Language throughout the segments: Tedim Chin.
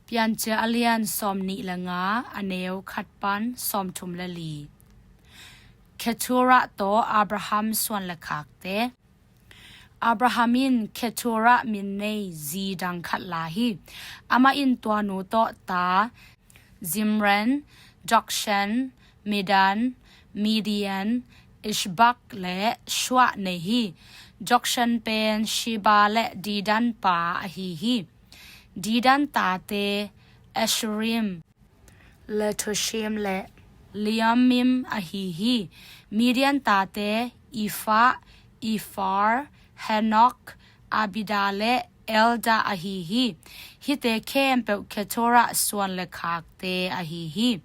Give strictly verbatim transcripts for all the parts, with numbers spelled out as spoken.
Piancil a lian sawm nih le nga, a neu khat pan sawm thum le li. Keturah tawh Abraham suan le khakte. Abraham in Keturah min nei zi dang khat la hi. Amah in tua nu tawh ta Zimran, Jokshan, Medan, Midian, Ishbak le Shuah nei hi. Jokshan pen Sheba le Dedan pa ahi hi. Dedan tate Asshurim, Letushim le Leumim ahi hi. Midian tate Ephah, Epher, Hanoch, Abida le Eldaah ahi hi. Hihte khempeuh Keturah suan le khakte ahi hi.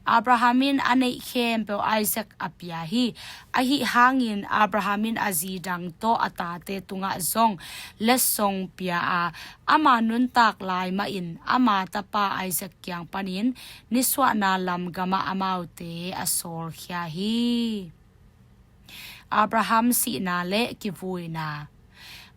Abraham in a neih khempeuh Isaac a pia hi. Ahi hangin Abraham in a zi dang tawh a tate tungah zong letsong pia a, ama nuntak lai mahin ama tapa Isaac kiang panin nisuahna lam gamah amaute a sawlkhia hi. Abraham sihna le kivuina.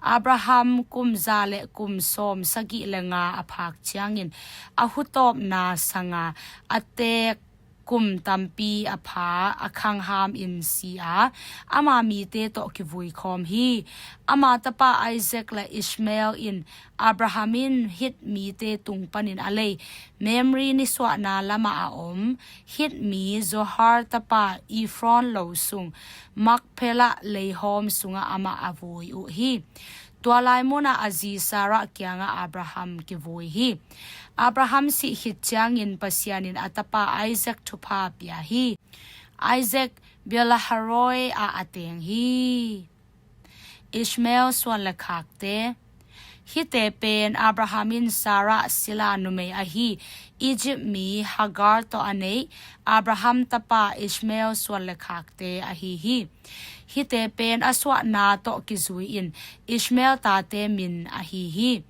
Abraham kum za le kum sawm sagih le nga a phak ciangin a hutawpna sanga a teek kum tampi a pha a khanghamin si a, ama mite tawh kivui khawm hi. Ama tapa Isaac le Ishmael in Abraham in Hit mite tung panin a lei Mamre nisuahna lamah a om Hit mi Zohar tapa Ephron lo sung Machpelah leihawm sungah amah a vui uh hi. Tua lai munah a zi Sarah kiangah Abraham kivui hi. Abraham sih khit ciangin Pasian in a tapa Isaac thupha pia hi. Isaac Beerlahairoi ah a teng hi. Ishmael suan le khakte. Hihte pen Abraham in Sarah sila numei ahi Egypt mi Hagar tawh a neih Abraham tapa Ishmael suan le khakte ahi hi. Hihte pen a suahna tawh kizui-in Ishmael tate min ahi hi.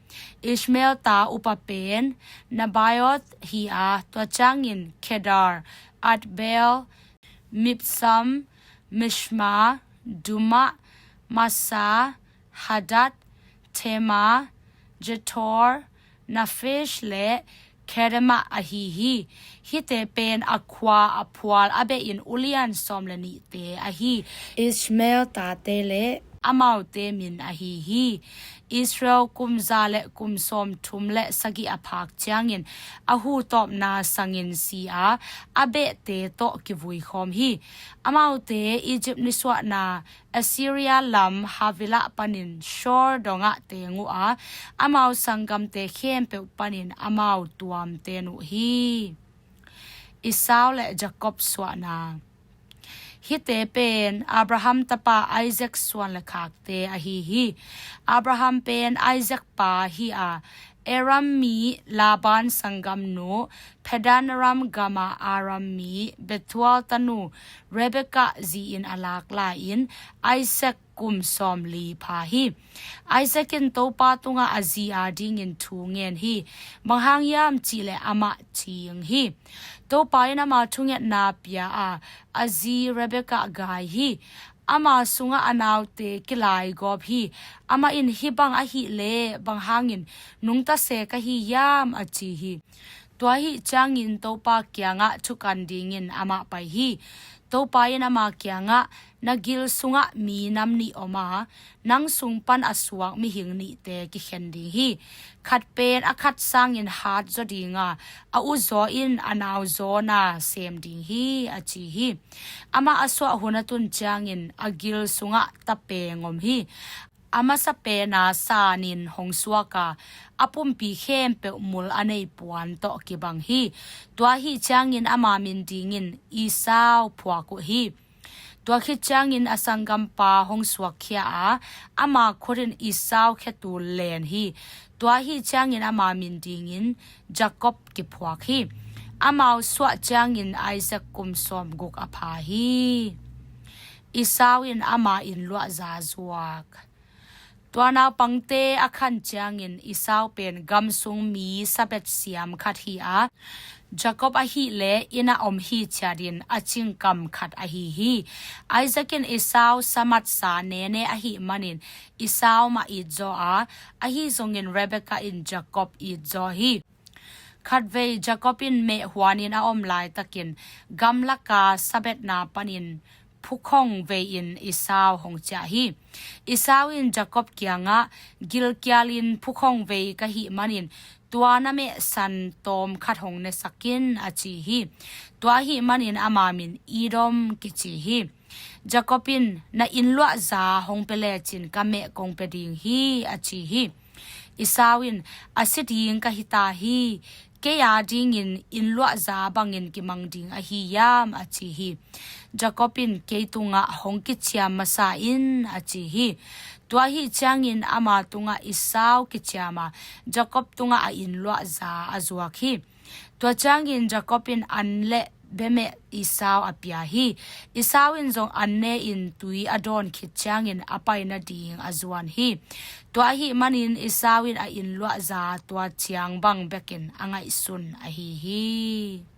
Ishmael ta upa pen Nebaioth hi a, tua ciangin Kedar, Adbeel, Mibsam, Mishma, Dumah, Massa, Hadad, Tema, Jetor, Naphish le Kedemah ahi hi. Hihte pen a khua a phual a behin ulian sawm le nihte ahi Ishmael tate le amaute min ahi hi. Israel kum za le kum sawm thum le sagih a phak ciangin a hutawpna sangin si a, a behte tawh kivui khawm hi. Amaute Egypt nisuahna Assyria lam Havilah panin Shur dongah teng uh a, amau sanggamte khempeuh panin amau tuamten uh hi. Esau le Jacob suahna. Hihte pen Abraham tapa Isaac suan le khakte ahi hi. Abraham pen Isaac pa hi a, Aram mi Laban sanggamnu, Padan Aram gama Aram mi Bethuel tanu Rebekah zi-in a lak lai-in Isaac kum sawm li pha hi. Isaac in Topa tungah a zi a dingin thu ngen hi. Bang hang hiam cihleh amah cing hi. Topa in ama thungetna pia a, a zi Rebekah gai hi. Ama sungah a naute kilaigawp hi. Amah in, "Hih bang ahih leh bang hangin nungta se ka hi hiam?" a ci hi. Tua ahih ciangin Topa kiangah thukan dingin amah pai hi. Topa in ama kiangah, "Na gil sungah mi nam nih om a, nang sung pan a suak mihing nihte kikhen ding hi. Khat pen a khat sangin hat zaw ding a, a u zaw in a nau zaw na sem ding hi," a ci hi. Amah a suah hun a tun ciangin a gil sungah tapeng om hi. A masa pena sanin hong suak a, a pumpi khempeuh mul a nei puan tawh kibang hi. Tua ahih ciangin ama min dingin Esau phuak uh hi. Tua khit ciangin a sanggampa hong suakkhia a, ama khut in Esau khetul len hi. Tua ahih ciangin ama min dingin Jacob kiphuak hi. Amau suah ciangin Isaac kum sawm guk a pha hi. Esau in ama inn luah zazuak. Tua naupangte a khan ciangin Esau pen gamsung mi sabet siam khat hi a, Jacob ahih leh inn a om hi ciatin a cingkam khat ahi hi. Isaac in Esau samat sa nene ahih manin Esau mah it zaw a, ahi zongin Rebekah in Jacob it zaw hi. Khatvei Jacob in meh huanin a om laitakin gamlaka sabetna panin phukhong vei-in Esau hong ciah hi. Esau in Jacob kiangah, "Gilkialin phukhong vei ka hih manin tua na meh san tawm khat hong nesak in," a ci hi. Tua ahih manin ama min Edom kici hi. Jacob in, "Na innluahza hong pia lecin ka meh kong pia ding hi," a ci hi. Esau in, "A si ding ka hi ta hi. Kei a dingin innluahza bangin kimang ding ahi hiam?" a ci hi. Jacob in, "Kei tungah hong kiciam masa in," a ci hi. Tua ahih ciangin ama tungah Esau kiciam a, Jacob tungah a innluahza a zuak hi. Tua ciangin Jacob in an le bemeh Esau a pia hi. Esau in zong an ne-in tui a dawn khit ciangin a pai nading a zuan hi. Tua ahih manin Esau in a innluahza tua ciang bang bekin a ngaihsun ahi hi.